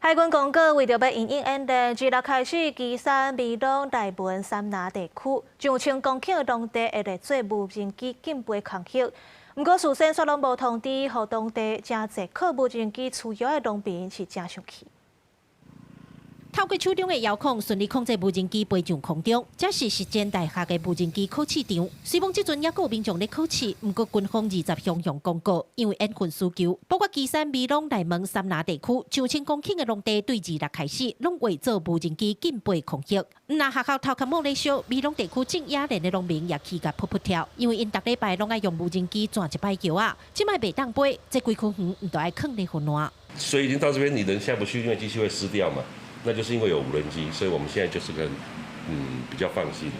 海軍公告，為著欲因應演練，自六開始，旗山、美濃、內文三拿地區上千公頃的農地會列做無人機禁飛空域。毋過事先煞攏無通知，予當地誠濟靠無人機飼養的農民是誠生氣。透過手中的遙控，順利控制無人機飛上空中，這是實踐大學的無人機考試場。雖罔這陣猶閣有民眾咧考試，毋過軍方20鄉向公告，因為演訓需求，包括旗山、美濃、內門三拿地區上千公頃的農地，對26開始攏劃做無人機禁飛空域。毋但學校頭殼帽咧燒，美濃地區種野蓮的農民也氣共噗噗跳，因為𪜶逐禮拜攏愛用無人機鑽一擺轎仔，這擺袂當飛，這規區園毋著愛囥咧混亂。水已經到這邊，你人下不去，因為機器會濕掉嘛。那就是因為有無人機，所以我們現在就是個比較放心。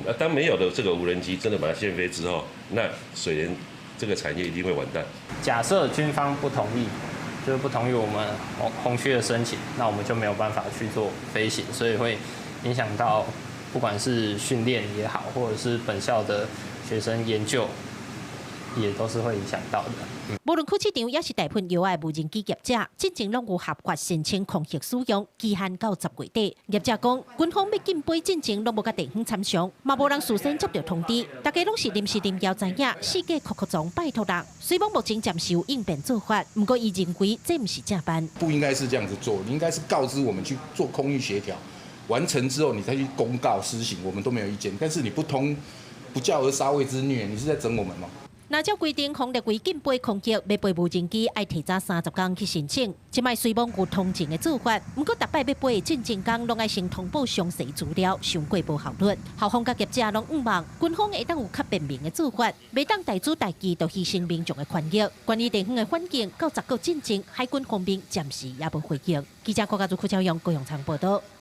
啊，當沒有了這個無人機，真的把它限飛之後，那水蓮這個產業一定會完蛋。假設軍方不同意，就是不同意我們紅區的申請，那我們就沒有辦法去做飛行，所以會影響到不管是訓練也好，或者是本校的學生研究，也都是會影響到的。無論考試場，抑是大噴藥的無人機業者，進前攏有合法申請空域使用，期限到10月底。業者講，軍方欲禁飛進前攏無共地方參詳，嘛無人事先接著通知，大家攏是臨時臨調知影，四界哭哭狀拜託人。雖罔目前暫時有應變做法，毋過伊認為這毋是正辦。不應該是這樣子做，你應該是告知我們去做空域協調，完成之後你再去公告施行，我們都沒有意見。但是你不通不教而殺謂之虐，你是在整我們嗎？若照規定，空列為禁飛空域，欲飛無人機愛提早30工去申請。這擺雖罔有通情的做法，毋過逐擺欲飛的進前工，攏愛先通報詳細資料，傷過無效率。校方佮業者攏向望，軍方會當有較便民的做法，袂當大主大計就犧牲民眾的權益。關於地方的環境，到10個進前，海軍方面暫時猶無回應。記者郭家祖、郭昭陽、高永昌報道。